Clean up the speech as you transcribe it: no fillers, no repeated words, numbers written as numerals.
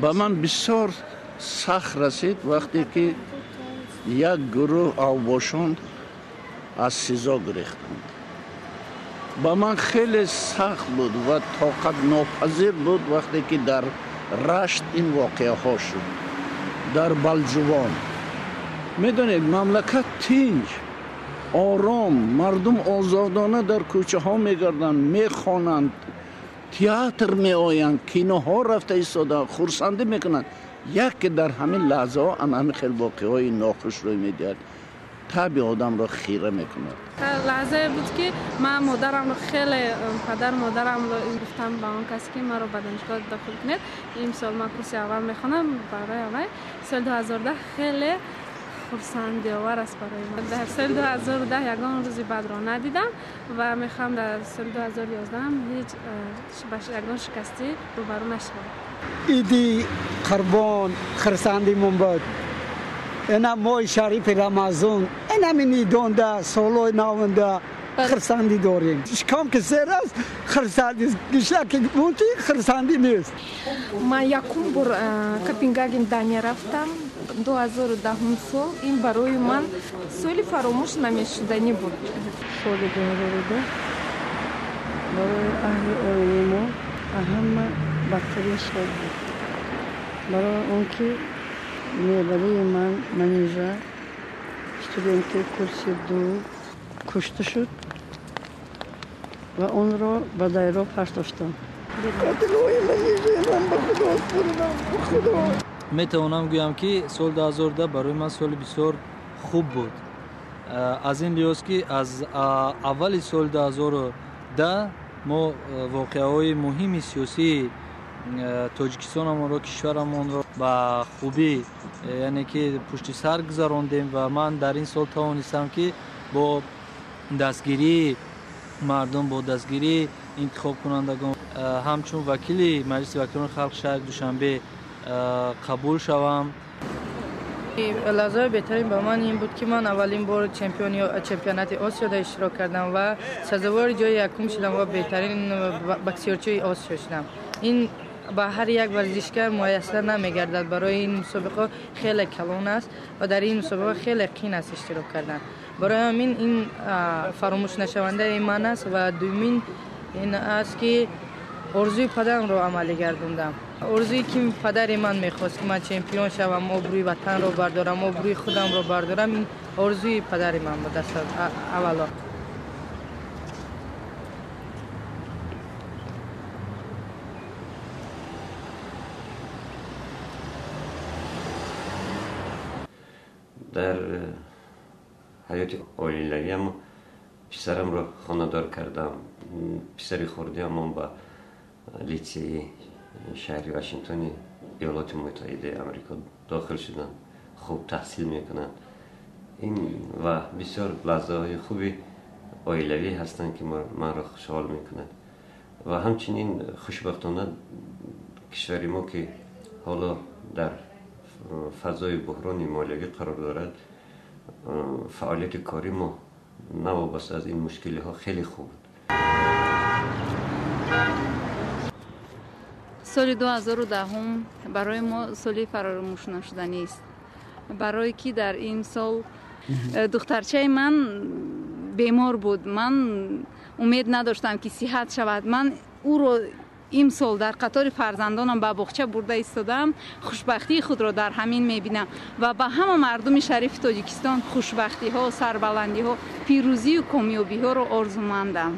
Ба ман бисёр сахт расид вақте ки як гурӯҳ авбошон аз СИЗО гурехтанд. Ба ман хеле сахт буд ва тоқатнопазир буд вақте ки дар Рашт ин воқеаҳо шуд, дар Балҷувон. Медонед, мамлакат тинҷ, ором, мардум озодона дар кӯчаҳо мегарданд, мехонанд, театр меоянд, киноҳо рафта истодаанд, хурсандӣ мекунанд. Яке дар ҳамин лаҳзаҳо ан ҳамин хел воқеаҳои нохуш рӯй медиҳад, таби одамро хира мекунад. Лаҳзае буд, ки ман модарамро хеле, падар модарамро гуфтам ба он касе, ки маро ба донишгоҳ дохил кунед. Имсол ман курси аввал мехонам. Барои аввал соли 2010 хеле хурсандиовар аст барои ман. Дар соли 2010 ягон рӯзи бадро надидам ва мехоҳам дар соли 2011 ҳеҷ ба ягон шикастӣ рӯбарӯ нашавам. Иди Қурбон хурсандимон буд. Ина моҳи шарифи Рамазон, инамин идонда, солҳои навонда хурсандӣ дорем. Шикам ки сер аст, хурсандӣ, гишна ки мунти, хурсандӣ нест. Ман якум бор Копенгаген, Дания рафтам 2010-ум сол. Ин барои ман соли фаромӯш намешуданӣ буд. Соли 2010 барои аҳли оилаи мо ҳама бадтарин сол буд, барои он ки мебалии ман Манижа, студенти курси ду, кушта шуд ва онро ба дайро партофтам. Қотилҳои Манижаи ман ба Худо супурдам, ба Худо. Метавонам гӯям, ки соли 2010 барои ман соли бисёр хуб буд, аз ин лиҳоз ки аз аввали соли 2010 мо воқеаҳои муҳими сиёсии Тоҷикистонамонро, кишварамонро ба хубӣ, яъне ки пушти сар гузарондем ва ман дар ин сол тавонистам, ки бо дастгирии мардум, бо дастгирии интихобкунандагон ҳамчун вакили Маҷлиси вакилони халқ шаҳри Душанбе қабул шавам. Лаҳзаҳои беҳтарин ба ман ин буд, ки ман аввалин бор чемпионати Осиёда иштирок кардам ва сазовори ҷои якум шудам ва беҳтарин боксёрчии Осиё шудам. Ин ба ҳар як варзишгар муяссар намегардад. Барои ин мусобиқа хеле калон аст ва дар ин мусобиқа хеле қин аст иштирок кардан. Барои ҳамин ин фаромӯшнашавандаи ман аст. Ва дуюмин ин аст, ки орзуи падарамро амалӣ гардондам, орзуе ки падари ман мехост, ки ман чемпион шавам, обрӯи ватанро бардорам, обрӯи худамро бардорам. Ин орзуи падари ман буд аст аввало. Дар ҳаёти оилавиам писарамро хонадор кардам. Писари хурдиамон ба литсеи шаҳри Вашингтони Иёлоти Муттаҳидаи Амрико дохил шуданд, хуб таҳсил мекунанд. Ин ва бисёр лаҳзаҳои хуби оилавӣ ҳастанд, ки манро хушҳол мекунад. Ва ҳамчунин, хушбахтона, кишвари мо, ки ҳоло дар фазои буҳрони молиявӣ қарор дорад, фаъолияти кори мо новобаста аз ин мушкилиҳо хеле хуб буд. Соли 2010 барои мо соли фаромӯшнашуданист, барое ки дар ин сол духтарчаи ман бемор буд. Ман умед надоштам, ки сиҳат шавад. Ман ӯро имсол дар қатори фарзандонам ба боғча бурда истодаам. Хушбахтии худро дар ҳамин мебинам ва ба ҳама мардуми шарифи Тоҷикистон хушбахтиҳо, сарбаландиҳо, пирӯзию комёбиҳоро орзумандам.